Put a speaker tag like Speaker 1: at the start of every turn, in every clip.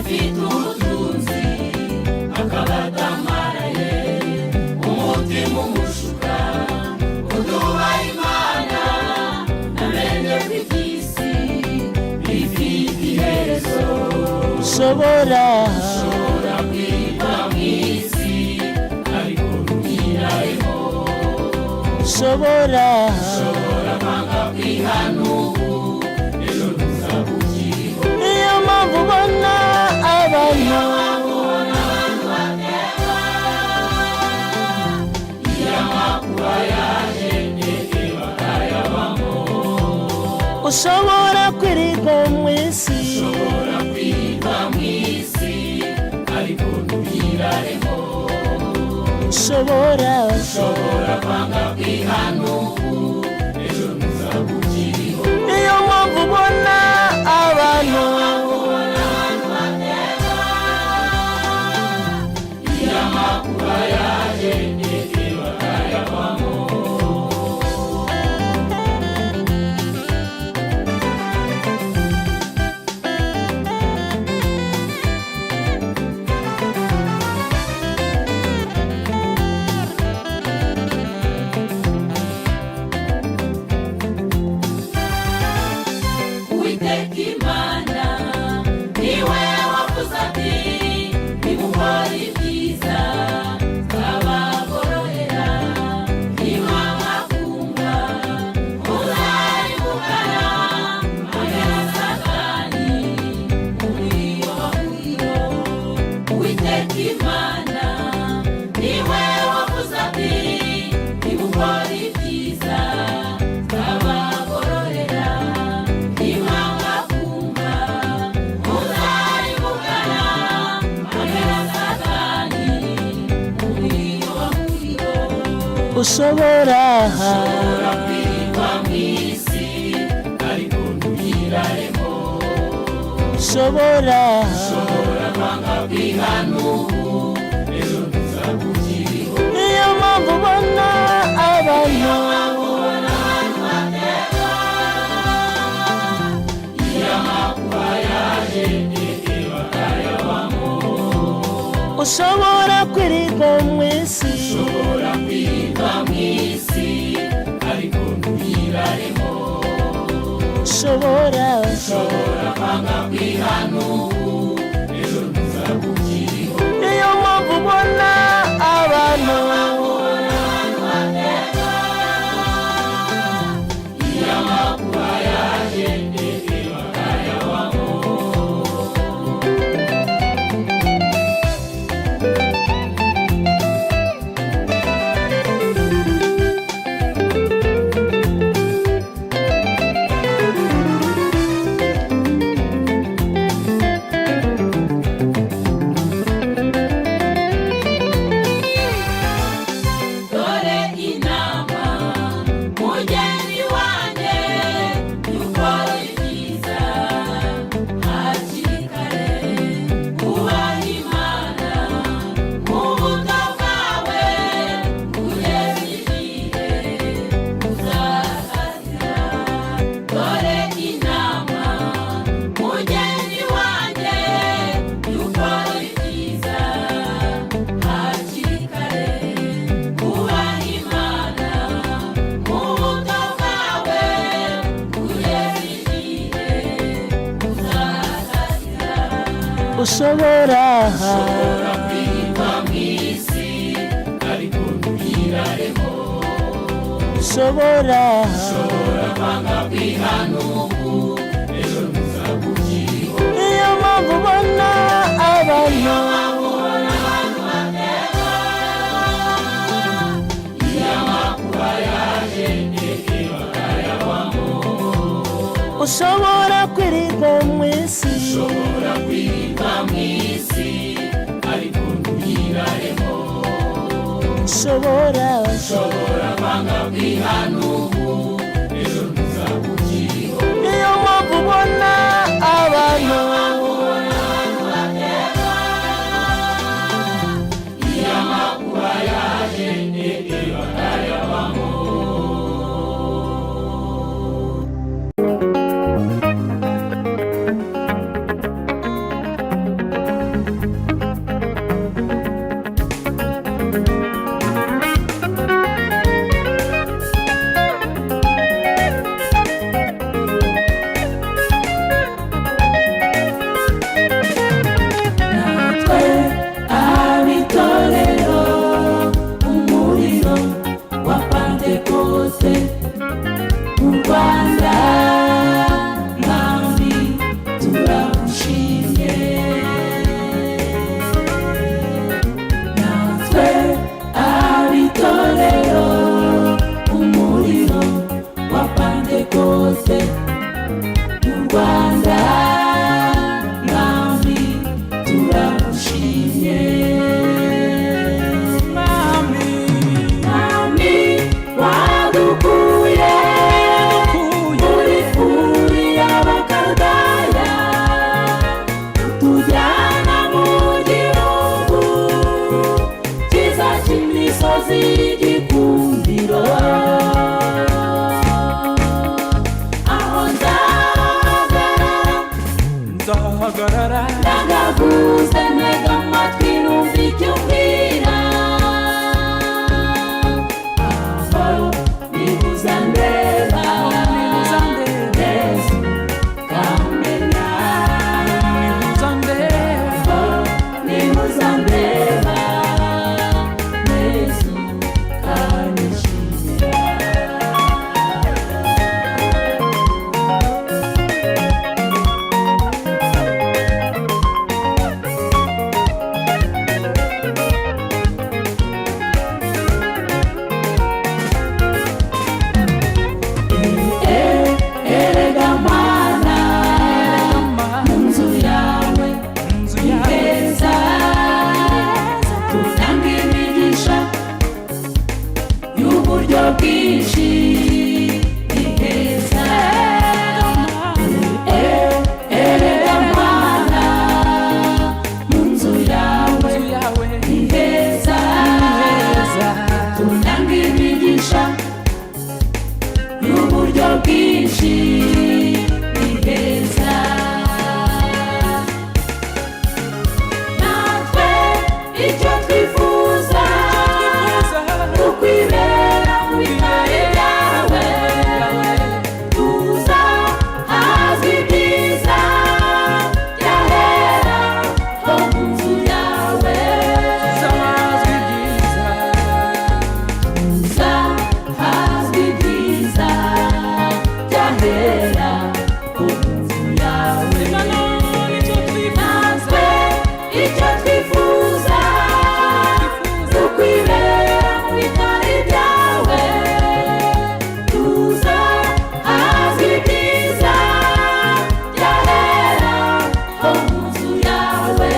Speaker 1: Ufite ubutunzi akaba atamaraye, umutima umushuka utubaha Imana, namenye ko iby'isi bifite iherezo.
Speaker 2: Ushobora
Speaker 1: Ushobora kwiga mu isi, ariko ntuyiraremo.
Speaker 2: Ushobora
Speaker 1: Ushobora kwanga kwihana ubu, ejo ntuzaba ukiriho.
Speaker 2: Niyo mpamvu ubona abantu
Speaker 1: Iyo amakuba yaje ndetse bakayabamo.
Speaker 2: Ushobora kwirirwa mu isi.
Speaker 1: Ushobora kwiga mu isi, ariko ntuyiraremo.
Speaker 2: Ushobora
Speaker 1: Ushobora kwanga kwihana ubu, ejo ntuzaba ukiriho.
Speaker 2: Niyo mpamvu ubona abantu
Speaker 1: Iyo amakuba yaje ndetse bakayabamo. Uwiteka Imana niwe wavuze ati: "Nimukora ibyiza nzabagororera, nimwanga muzarimbukana hamwe na Satani mu muriro w'umuriro." Uwiteka Imana niwe wavuze ati: "Nimukora ibyiza nzabagororera, nimwanga muzarimbukana hamwe na Satani mu muriro w'umuriro."
Speaker 2: Ushobora
Speaker 1: Ushobora kwirirwa mu isi, ariko ntuyiraremo.
Speaker 2: Ushobora
Speaker 1: Ushobora kwanga kwihana ubu, ejo ntuzaba ukiriho.
Speaker 2: Niyo mpamvu ubona abantu
Speaker 1: Iyo amakuba yaje ndetse bakayabamo.
Speaker 2: Ushobora kwirirwa mu isi.
Speaker 1: Ushobora kwirirwa mu isi, ariko ntuyiraremo.
Speaker 2: Ushobora
Speaker 1: Ushobora kwanga kwihana ubu, ejo ntuzaba ukiriho.
Speaker 2: Niyo mpamvu ubona abantu
Speaker 1: Iyo amakuba yaje ndetse bakayabamo. Dore inama, mugeni wanjye: dukora ibyiza hakiri kare, ubaha Imana mu buto bwawe, kugeza igihe uzasazira. Dore inama, mugeni wanjye: dukora ibyiza hakiri kare, ubaha Imana mu buto bwawe, kugeza igihe uzasazira.
Speaker 2: Ushobora
Speaker 1: Ushobora kwirirwa mu isi, ariko ntuyiraremo.
Speaker 2: Ushobora
Speaker 1: Ushobora kwanga kwihana ubu, ejo ntuzaba ukiriho.
Speaker 2: Niyo mpamvu ubona abantu
Speaker 1: Iyo amakuba yaje ndetse bakayabamo.
Speaker 2: Ushobora kwirirwa mu isi.
Speaker 1: Ushobora kwirirwa mu isi, ariko ntuyiraremo.
Speaker 2: Ushobora
Speaker 1: Ushobora kwanga kwihana ubu, ejo ntuzaba ukiriho.
Speaker 2: Niyo mpamvu ubona abantu
Speaker 1: Iyo amakuba yaje ndetse bakayabamo. Rwanda, Mwami turagushimye.
Speaker 3: Mwami,
Speaker 1: Mwami wadukuye muri Uri y'Abakaludaya, utujyana mu gihugu cyiza cy'imisozi y'igikundiro. Aho nzahagarara,
Speaker 3: nzahagarara,
Speaker 1: ndagaguze ntega amatwi numva icyo umbwira. Aho nibuza ndeba,
Speaker 3: uzandeba,
Speaker 1: Yesu kamenya.
Speaker 3: uzandeba,
Speaker 1: Nibuza ndeba, Yesu kanyishimira. Erega Mana, mu nzu yawe
Speaker 3: inzu
Speaker 1: ni
Speaker 3: yawe
Speaker 1: heza, tutanga imigisha y'uburyo bwinshi, ni heza. Erega Mana, mu nzu yawe
Speaker 3: inzu yawe
Speaker 1: ni heza,
Speaker 3: heza,
Speaker 1: tutanga imigisha y'uburyo bwinshi, ni heza. Natwe icyo twifuza ni ukwibera mu bitari byawe, tuza hazwi ibyiza byahera ho mu nzu yawe.
Speaker 3: Zamazwi byiza,
Speaker 1: Tuza hazwi ibyiza byahera ho mu nzu yawe.
Speaker 3: nanone icyo twifuza,
Speaker 1: Natwe icyo twifuza ni ukwibera mu bitari byawe, tuza hazwi ibyiza byahera ho mu nzu yawe.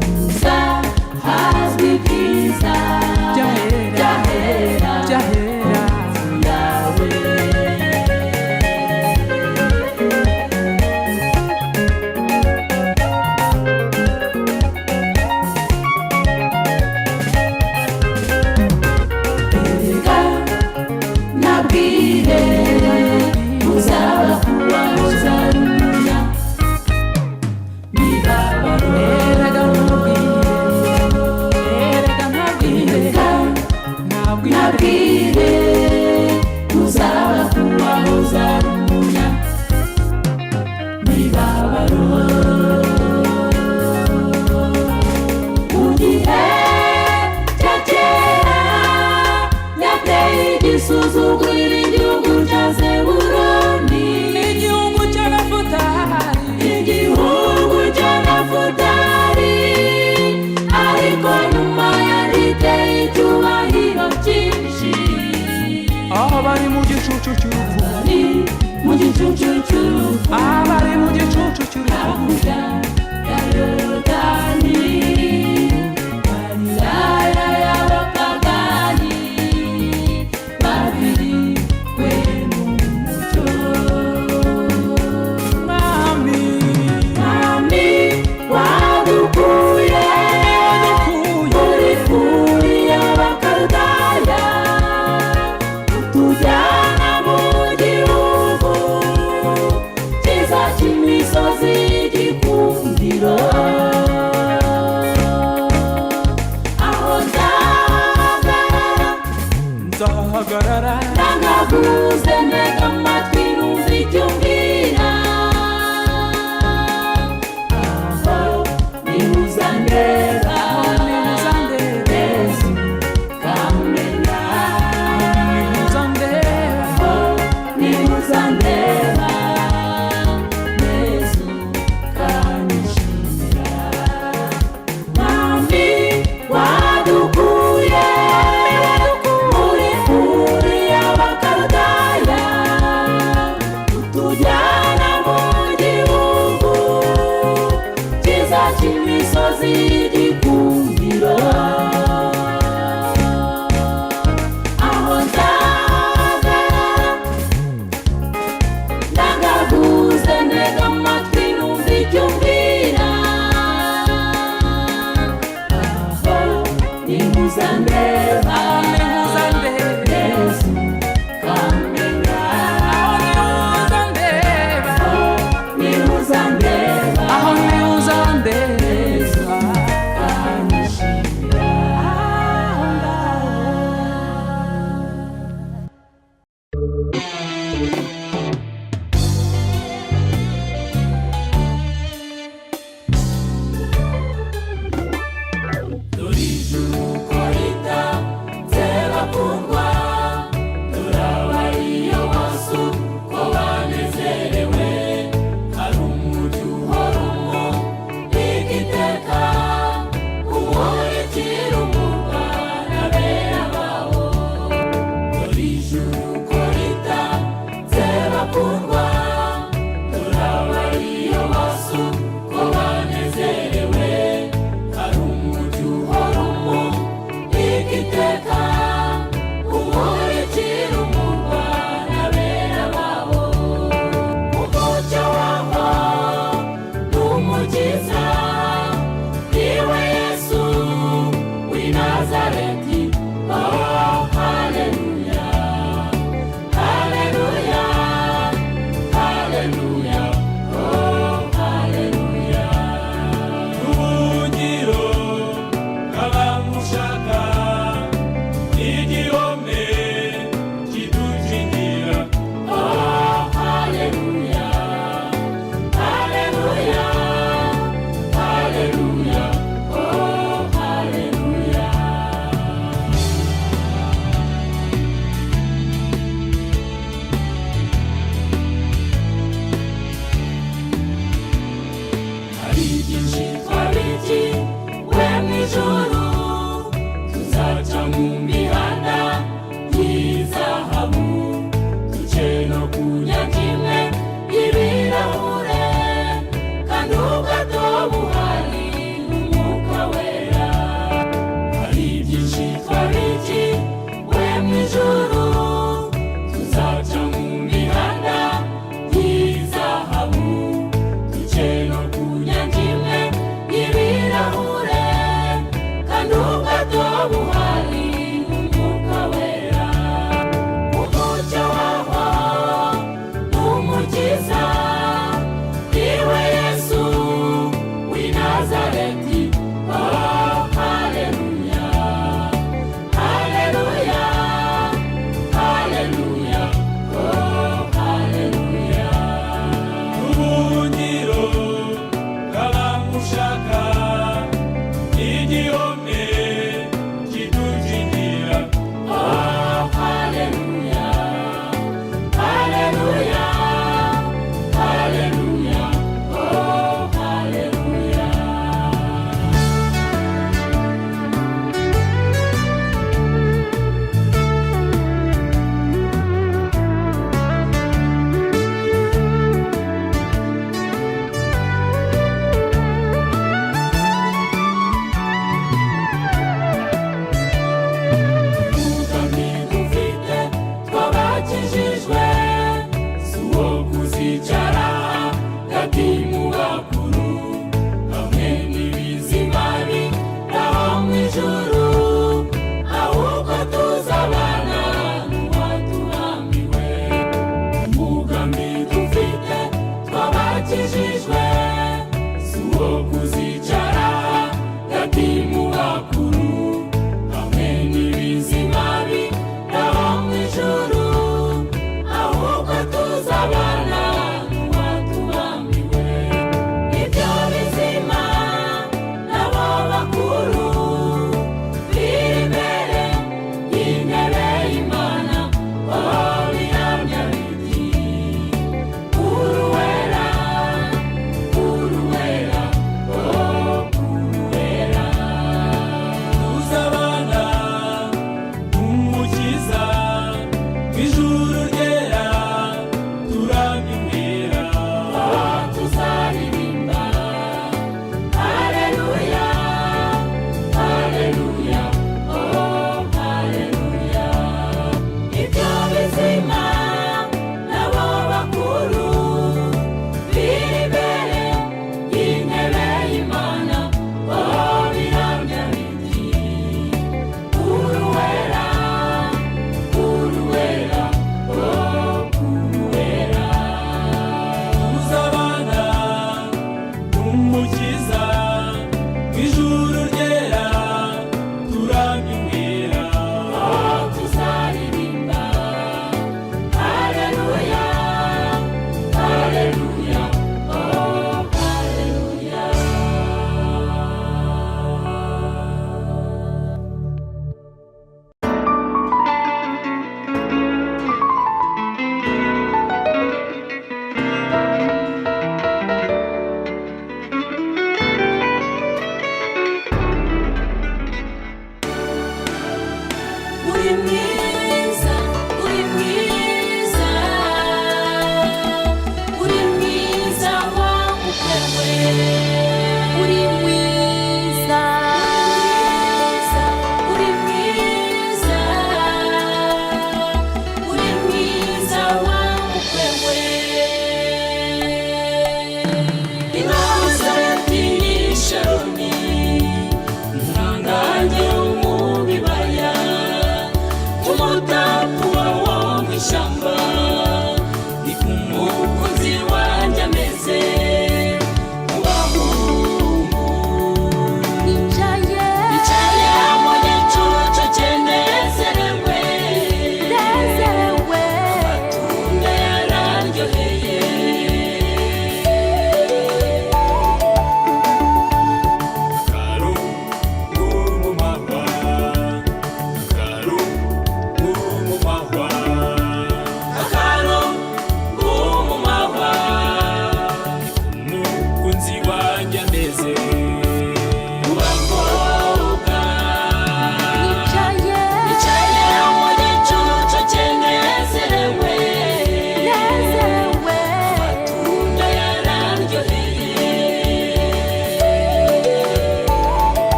Speaker 1: Tuza hazwi ibyiza
Speaker 3: Byahera.
Speaker 1: byahera
Speaker 3: byahera.
Speaker 1: mu nzu yawe. Erega nabwire uzaba kuba uzarumya mibabaro.
Speaker 3: Erega nkubwire, erega ntabwire,
Speaker 1: Erega
Speaker 3: ntabwire,
Speaker 1: nabwire uzaba kuba uzarumya mibabaro. Mu gihe cya kera yateye igisuzugurira igihugu cya Zebuloni,
Speaker 3: igihugu cy'Abafutari,
Speaker 1: igihugu cya Nafutali, ariko nyuma yariteye icyubahiro cyinshi.
Speaker 3: Abari mu gicucu cy'urupfu,
Speaker 1: Bari mu gicucu cy'urupfu,
Speaker 3: abari mu gicucu cy'urupfu,
Speaker 1: hakurya ya Yorodani, Galilaya y'abapagani, babiriwe n'umucyo.
Speaker 3: Mwami,
Speaker 1: Mwami wadukuye
Speaker 3: wadukuye
Speaker 1: muri Uri y'Abakaludaya, utujyana mu gihugu cyiza cy'imisozi y'igikundiro. Igikundiro aho nzahagarara ndagaguze ntega amatwi numva icyo umbwira aho nihuzandeba
Speaker 3: Aho nihuzandeba.
Speaker 1: Yesu kamenya
Speaker 3: Aho nihuzandeba.
Speaker 1: Nihuzandeba
Speaker 3: Aho nihuzandeba.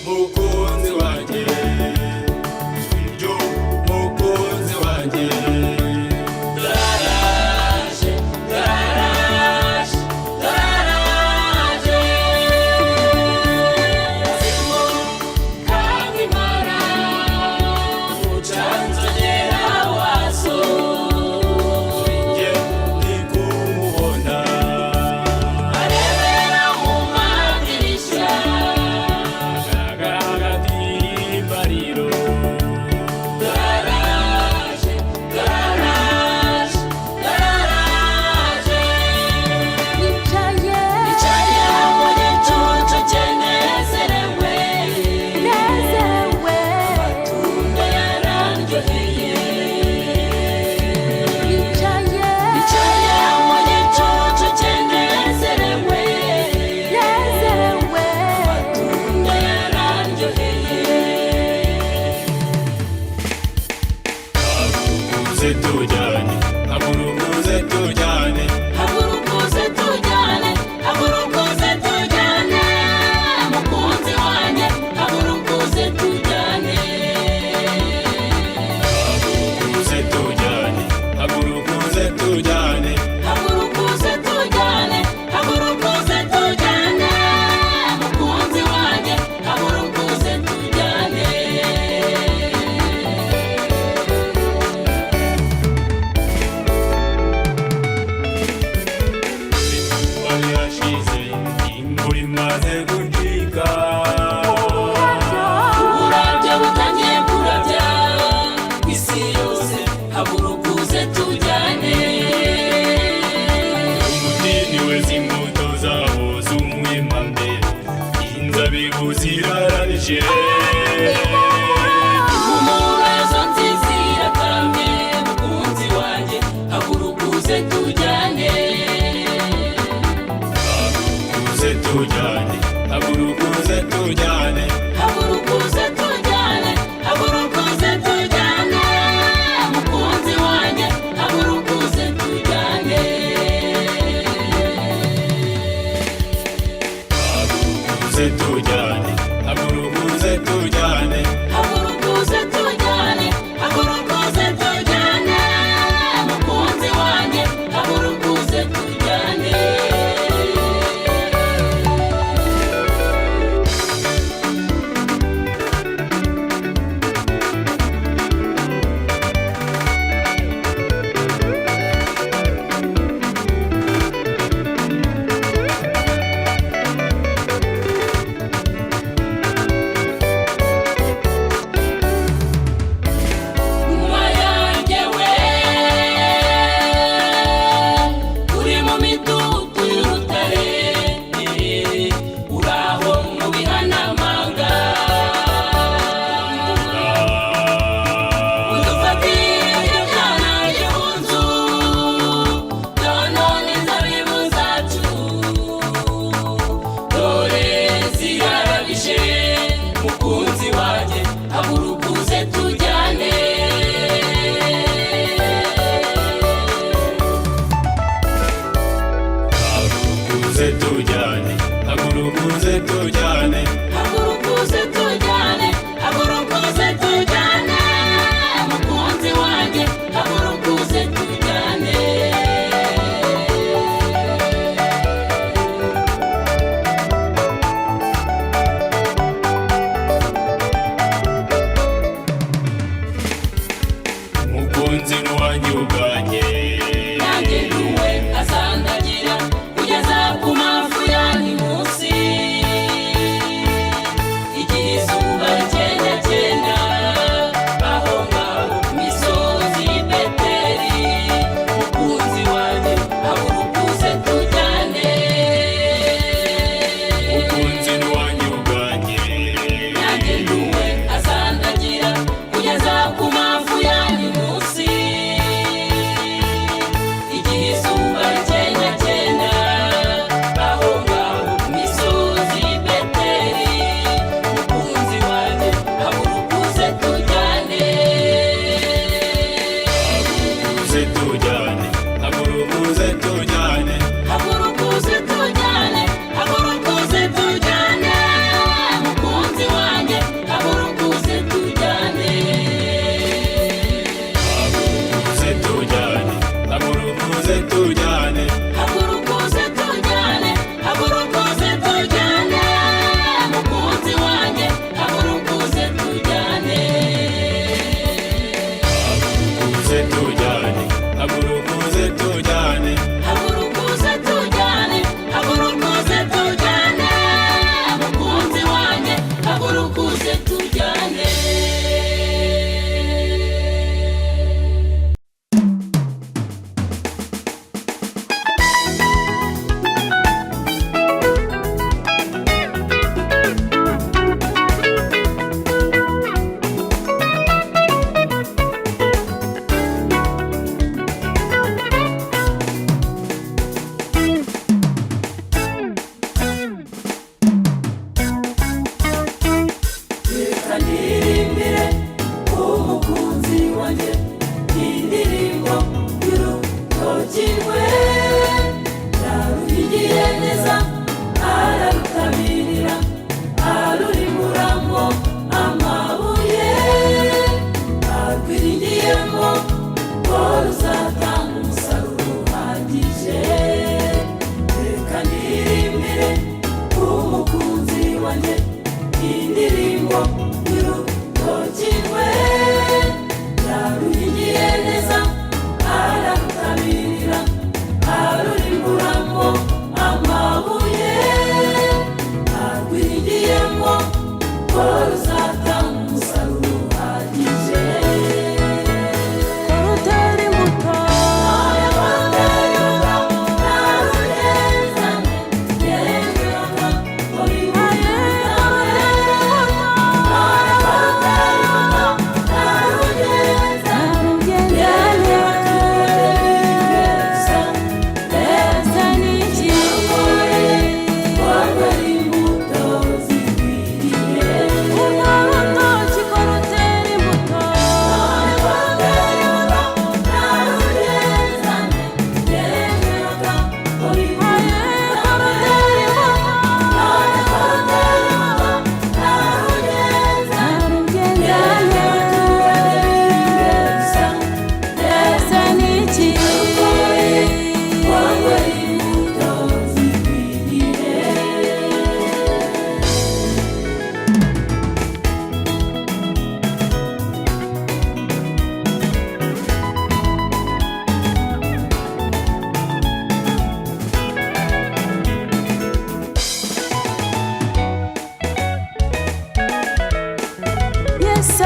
Speaker 4: Mukunzi wanjye, mukunzi wanjye.
Speaker 1: Doraraje, doraraje, doraraje. Zimu kangimara, mucanzogera waso.
Speaker 4: Njye ndi kumubona.
Speaker 1: Arebera mu madirishya.
Speaker 4: Agaragara hagati y'imbariro.
Speaker 1: Doraraje, doraraje, doraraje.
Speaker 5: Nicaye
Speaker 1: Nicaye mu gicucu cye nezerewe.
Speaker 5: Nezerewe.
Speaker 1: Amatunda yarandyoheye.
Speaker 5: Nicaye
Speaker 1: Nicaye mu gicucu cye nezerewe.
Speaker 5: Nezerewe.
Speaker 1: Amatunda yarandyoheye.
Speaker 4: Haguruka tujyane, haguruka uze tujyane.
Speaker 1: Haguruka uze tujyane, haguruka uze tujyane, mukunzi wanjye, haguruka uze tujyane.
Speaker 4: Haguruka uze tujyane, haguruka uze tujyane.
Speaker 1: Haguruka uze tujyane, haguruka uze tujyane, mukunzi wanjye, haguruka uze tujyane.
Speaker 4: Izuba rirashize, imvura imaze gucika.
Speaker 1: Uburabyo butangiye kurabya ku isi yose, haguruka uze tujyane.
Speaker 4: Umutini weze imbuto zawo z'umwembe, inzabibu zirarabije.
Speaker 1: Impumuro nziza irakamye, mukunzi wanjye, haguruka uze tujyane.
Speaker 4: Haguruka uze tujyane, haguruka uze tujyane.
Speaker 1: Haguruka uze tujyane, haguruka uze tujyane, mukunzi wanjye, haguruka uze tujyane.
Speaker 4: Haguruka uze tujyane, haguruka uze tujyane.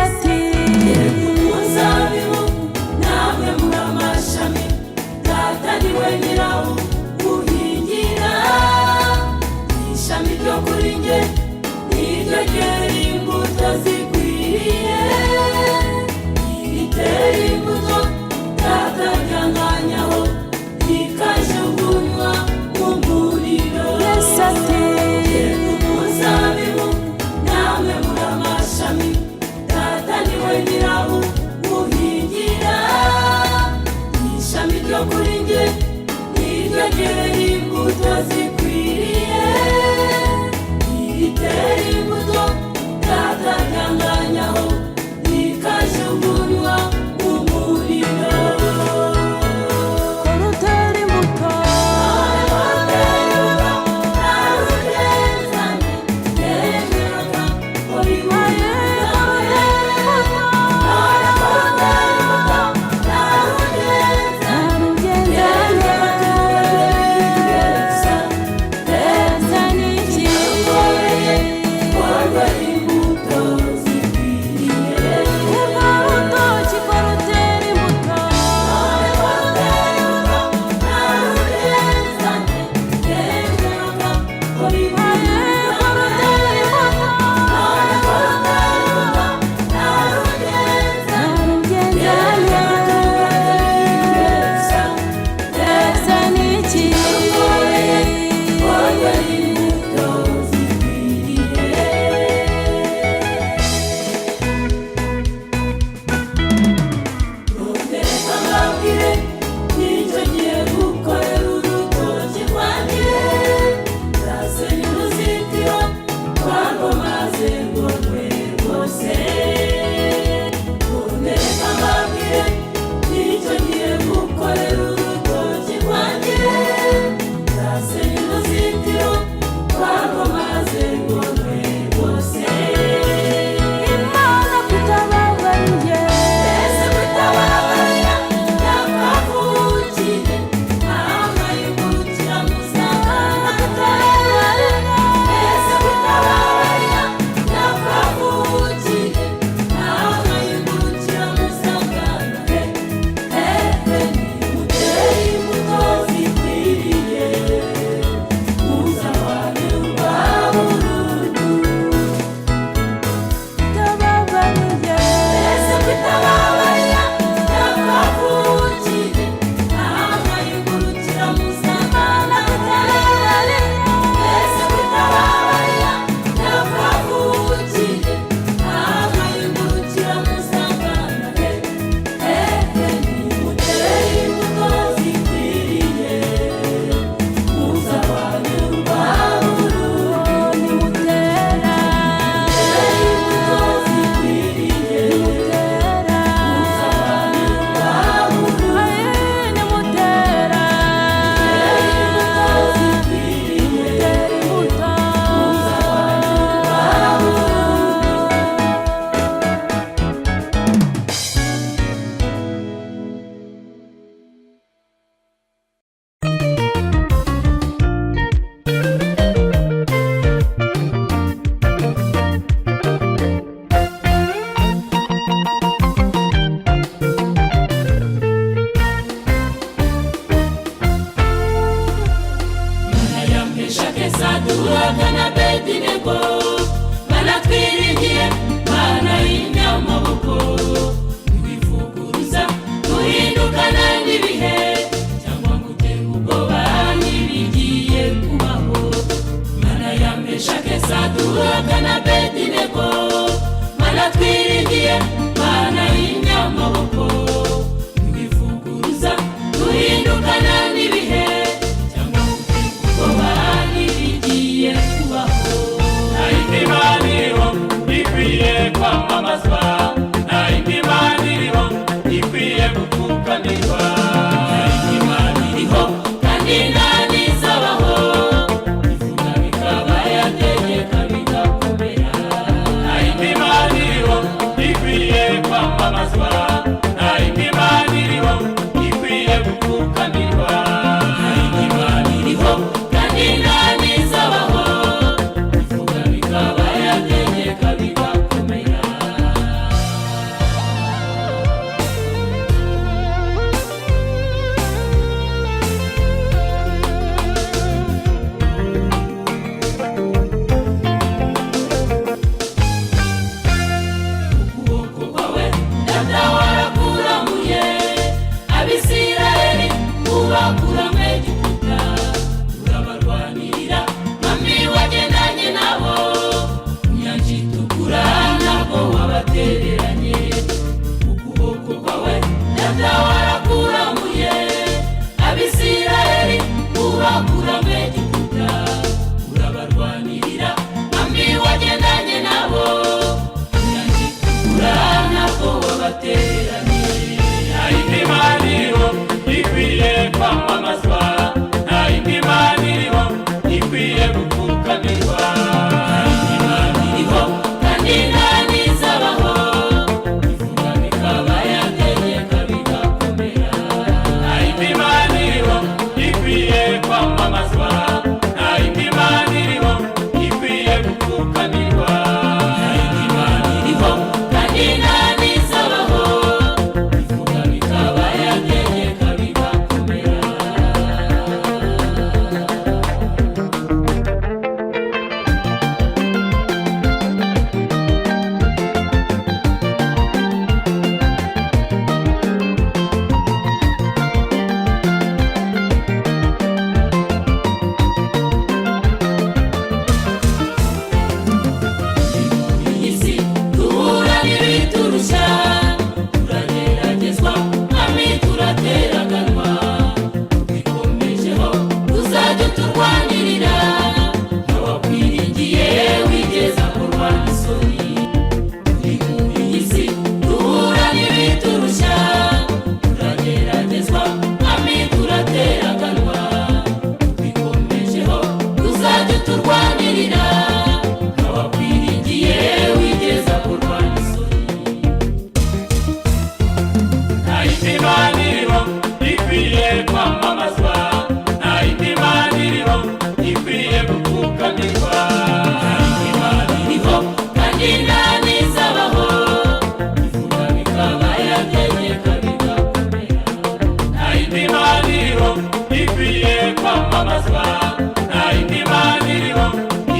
Speaker 5: ati
Speaker 1: Umuzabibu namwe muri amashami, Data ni we nyirawo uhingira. Ishami ryo kuri njye niryo ryera imbuto zikwiriye, ritera imbuto Data ryanganyaho rikajugunywa mu muriro.
Speaker 5: Yesu ati
Speaker 1: Umuzabibu namwe muri amashami, Data ni we nyirawo uhingira. Ishami ryo kuri njye niryo ryera imbuto zikwiriye, ritera imbuto Data ryanganyaho rikajugunywa mu muriro.
Speaker 5: Korutera imbuto. Narugendanye.
Speaker 1: nta n'izabaho, ivuga bikaba yategeka bigakomera.
Speaker 4: Nta yindi mana iriho ikwiye kwamamazwa, nta yindi mana iriho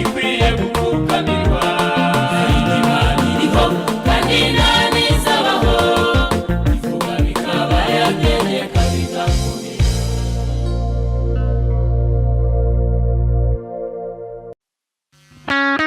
Speaker 4: ikwiye gupfukamirwa.
Speaker 1: Nta yindi mana iriho kandi nta n'izabaho, ivuga bikaba yategeka bigakomera.
Speaker 5: Thank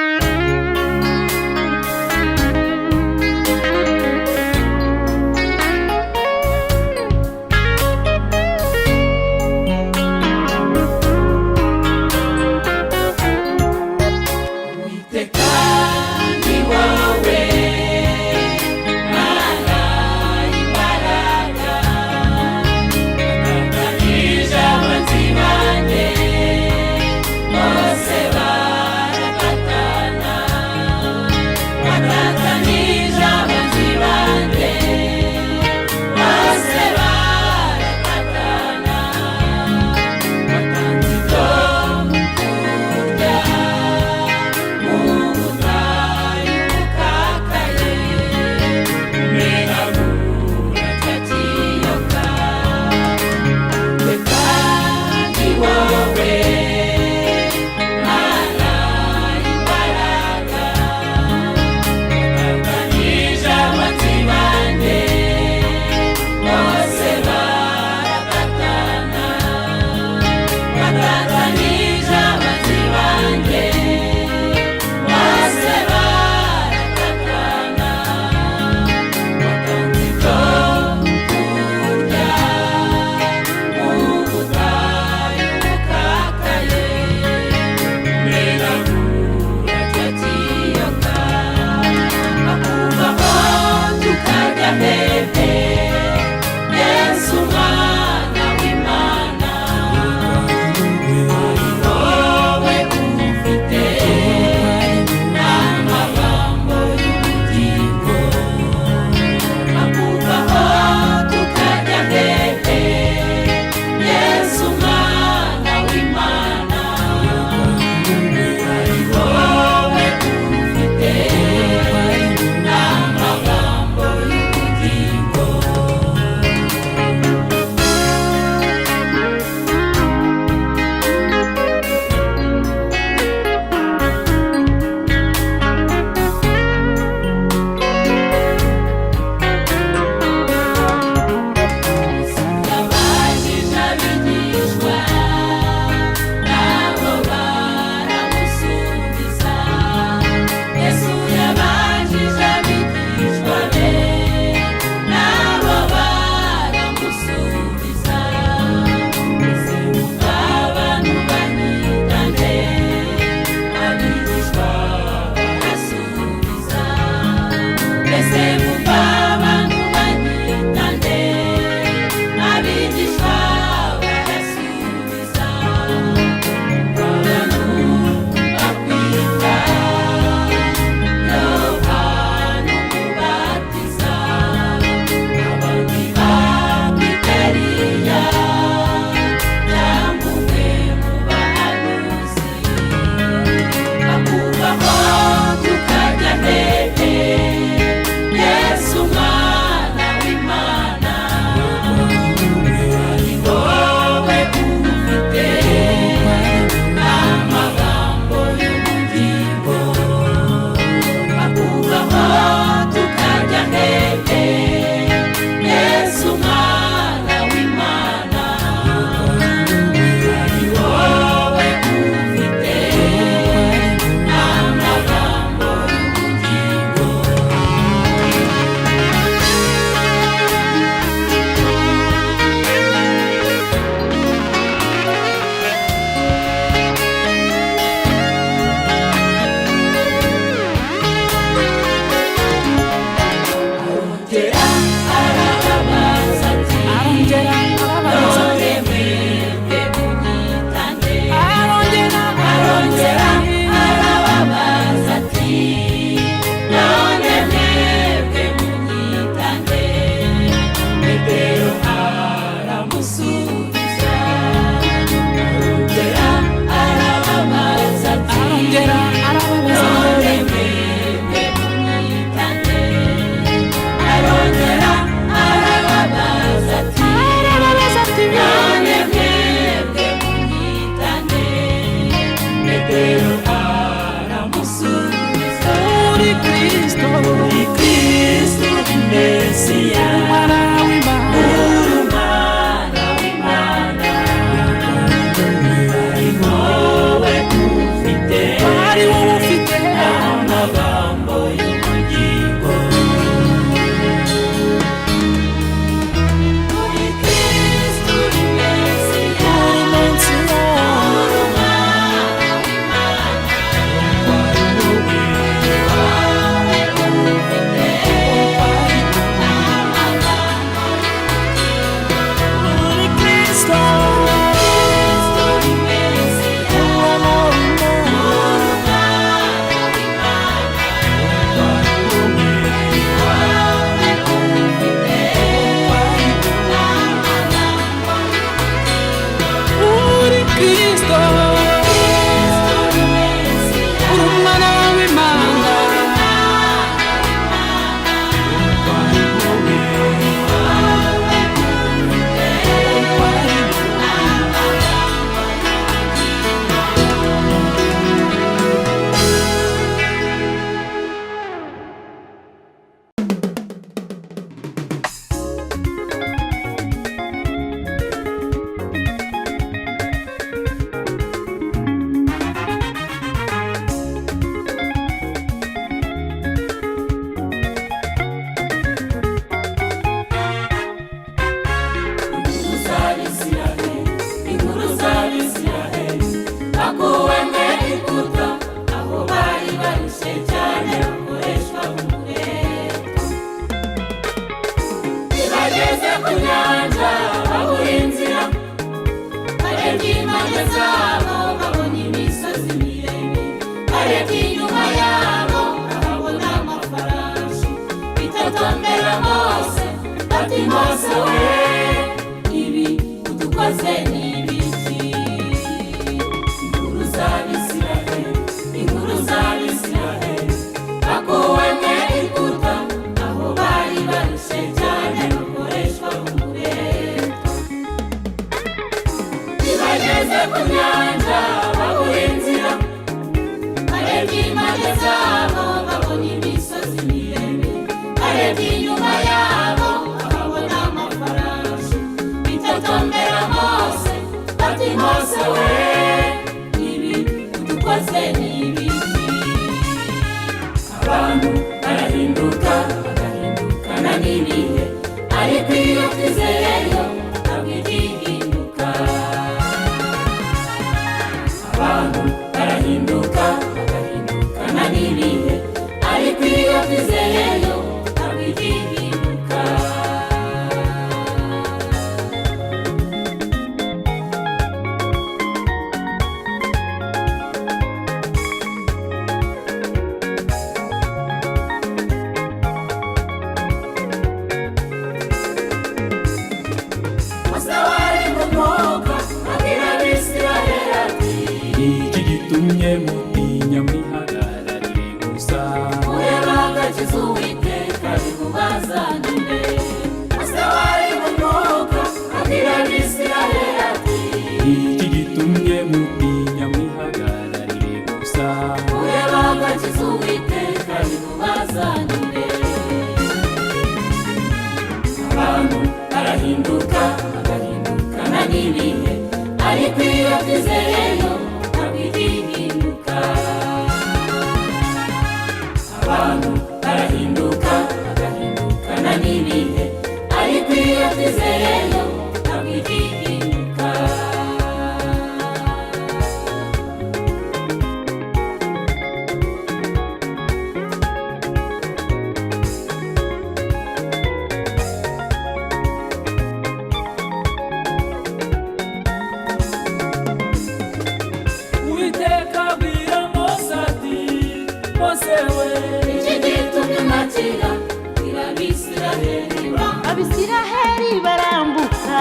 Speaker 1: Bitotombera Mose bati Mose we, ibi udukoze ni ibiki? Inkuru z'Abisiraheli, inkuru z'Abisiraheli bakuwe mu Egiputa, aho bari barushye cyane bakoreshwa uburetwa. Ntibageze ku nyanja babura inzira, barebye impande zabo babona imisozi miremire, barebye inyuma yabo babona amafarashi. Bitotombera Mose bati Mose we, ibi udukoze ni ibiki? Abantu barahinduka bagahindukana n'ibihe, ariko iyo twizeyeyo ntabwo igihinduka. Abantu barahinduka bagahindukana n'ibihe, ariko iyo twizeyeyo ntabwo igihinduka. Mose wari mu mwuka abwira Abisirayeli ati:
Speaker 4: Ni iki gitumye mutinya mwihagararire gusa?
Speaker 1: Mureba agakiza Uwiteka bimubazanire. Mose wari mu mwuka abwira Abisirayeli ati:
Speaker 4: Ni iki gitumye mutinya mwihagararire gusa?
Speaker 1: Mureba agakiza Uwiteka bimubazanire. Abantu barahinduka bagahindukana n'ibihe, ariko iyo twizeyeyo ntabwo igihinduka. Abantu barahinduka bagahindukana n'ibihe, ariko iyo twizeyeyo ntabwo igihinduka.
Speaker 4: Uwiteka abwira Mose ati: Mose we,
Speaker 1: Iki gitumye umatira bwira Abisiraheli
Speaker 2: Abisiraheli barambuka,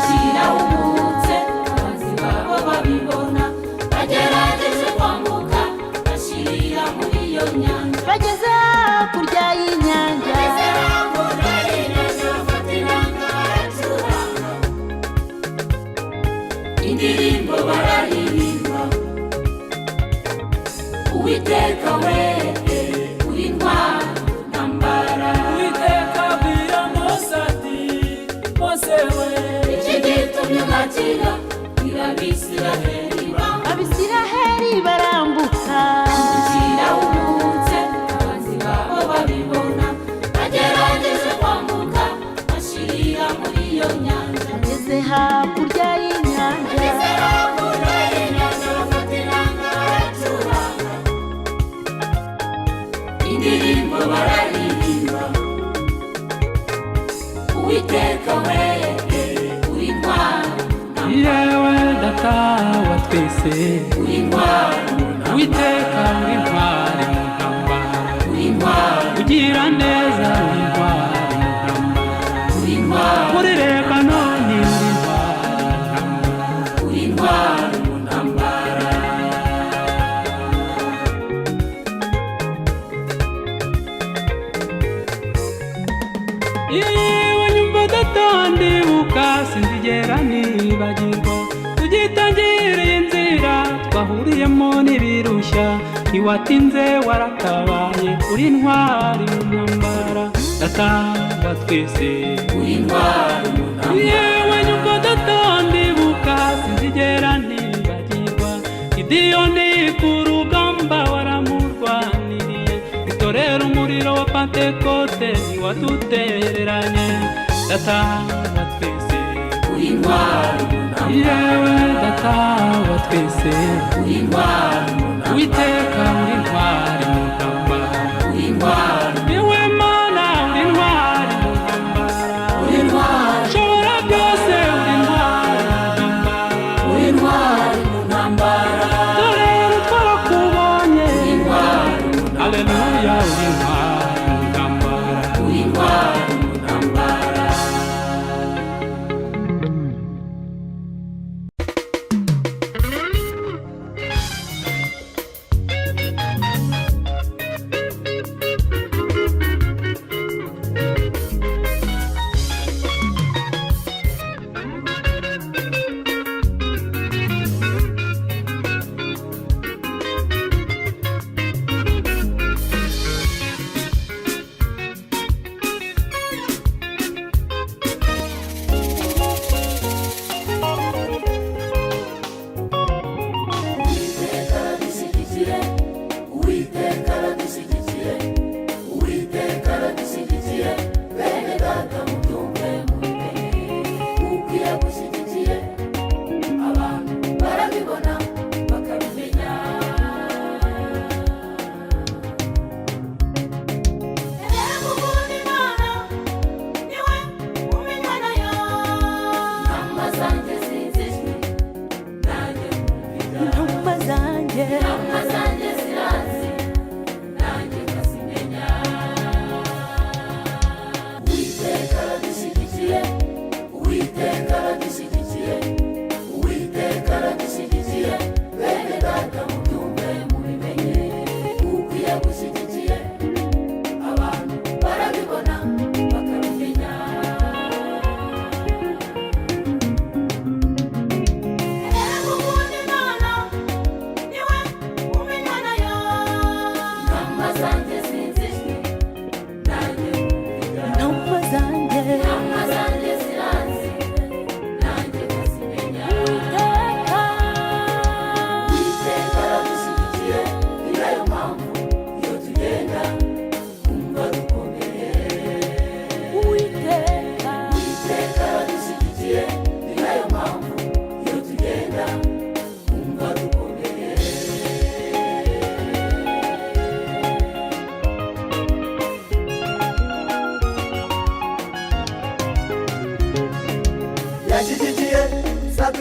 Speaker 1: kirawumutse abanzi babo babibona, bagerageje kwambuka bashirira muri iyo nyanja.
Speaker 2: Bageze hakurya y'inyanja,
Speaker 1: Bageze hakurya y'inyanja bafata inanga baracuranga, indirimbo bararirimba: Uwiteka we, uri intwari ntambara.
Speaker 4: Uwiteka abwira Mose ati: Mose we,
Speaker 1: Iki gitumye umatira bwira Abisiraheli
Speaker 2: Abisiraheli barambuka,
Speaker 1: kirawumutse abanzi babo babibona, bagerageje kwambuka bashirira muri iyo nyanja.
Speaker 2: Bageze hakurya y'inyanja,
Speaker 1: Bageze hakurya y'inyanja bafata inanga baracuranga, indirimbo bararirimba: Uwiteka we, uri intwari,
Speaker 4: Yewe Data wa twese,
Speaker 1: uri intwari,
Speaker 4: Uwiteka uri intwari mu ntambara,
Speaker 1: uri intwari,
Speaker 4: ugira neza uri intwari mu ntambara,
Speaker 1: uri intwari,
Speaker 4: muri Lebanoni uri intwari mu ntambara.
Speaker 1: Uri intwari mu ntambara.
Speaker 4: Yewe nyumva data ndibuka sinzigera nibagirwa, tugitangiriye inzira twahuriyemo n'ibirushya, ntiwatinze waratabaye, uri intwari mu ntambara, Data wa twese.
Speaker 1: Uri intwari mu ntambara.
Speaker 4: Yewe nyumva data ndibuka sinzigera nibagirwa, Gidiyoni ku rugamba waramurwaniriye, itorero umuriro wa Pantekote ntiwadutereranye, Data wa twese.
Speaker 1: Uri intwari mu ntambara.
Speaker 4: Yewe Data wa twese,
Speaker 1: Uri intwari mu ntambara.
Speaker 4: Uwiteka uri intwari mu ntambara,
Speaker 1: Uri intwari,
Speaker 4: niwe Mana uri intwari mu ntambara,
Speaker 1: uri intwari,
Speaker 4: ushobora byose uri intwari mu ntambara.
Speaker 1: Uri intwari mu ntambara.
Speaker 4: Dore twarakubonye,
Speaker 1: Uri intwari mu ntambara.
Speaker 4: Haleluya, uri intwari mu ntambara.
Speaker 1: Uri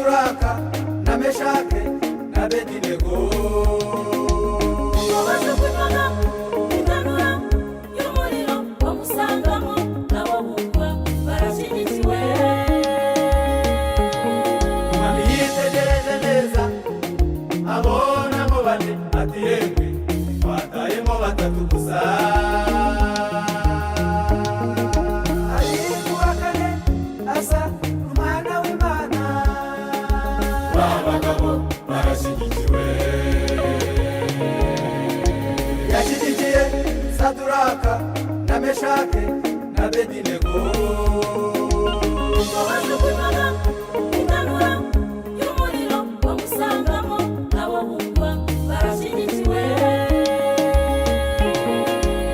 Speaker 6: Saduraka na Meshake na Abedinego.
Speaker 1: Ubwo bajugunywaga mu itanura ry'umuriro bamusangamo, nabo bumva barashyigikiwe.
Speaker 6: Umwami yitegereje neza abonamo bane, ati: "Yemwe, twatayemo batatu gusa."
Speaker 7: Ariko uwa kane asa n'umwana w'Imana.
Speaker 6: Ba bagabo barashyigikiwe. Yashyigikiye Saduraka na Meshake na Abedinego.
Speaker 1: Ubwo bajugunywaga mu itanura ry'umuriro bamusangamo, nabo bumva barashyigikiwe.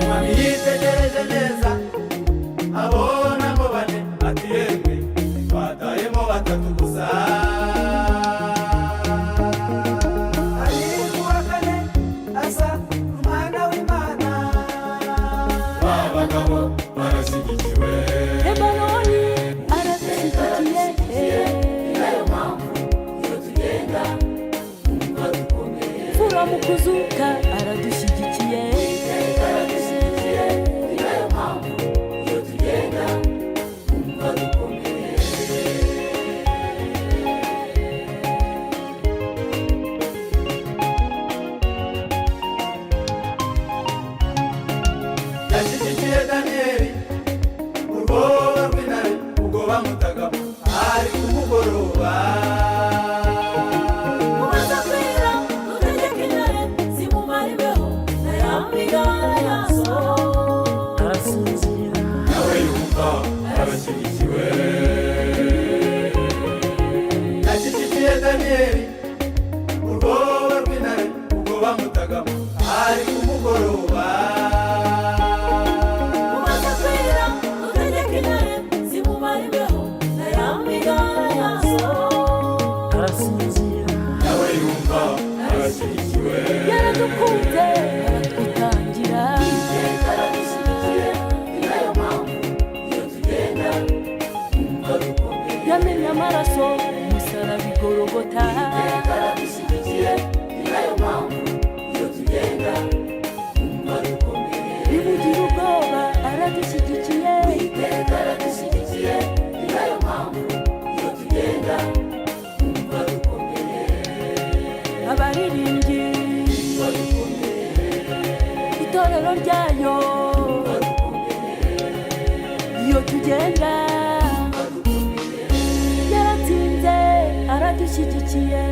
Speaker 6: Umwami yitegereje neza abonamo bane, ati: "Yemwe, twatayemo batatu gusa."
Speaker 7: Ariko uwa kane asa n'umwana w'Imana.
Speaker 6: Ba bagabo barashyigikiwe.
Speaker 5: Lebanoni aradushyigikiye. Fura mu kuzuka aradushyigikiye.
Speaker 6: Yashyigikiye Daniyeli mu rwobo rw'intare ubwo bamutagamo ari ku mugoroba.
Speaker 1: Mumaze kwira dutegeka intare zimumara imbeho na ya migara yazo.
Speaker 5: Arasinzira.
Speaker 6: Nawe yumva arashyigikiwe. Yashyigikiye Daniyeli mu rwobo rw'intare ubwo bamutagamo ari ku mugoroba.
Speaker 1: Mumaze kwira dutegeka intare zimumara imbeho na ya migara yazo.
Speaker 5: Arasinzira.
Speaker 6: Nawe yumva arashyigikiwe.
Speaker 5: Yaradukunze, aratwitangira. Yamenye amaraso umusaraba igorogota. Bimugira ubwoba, aradushyigikiye. Abaririmbyi, itorero ryayo, iyo tugenda yaratsinze, aradushyigikiye.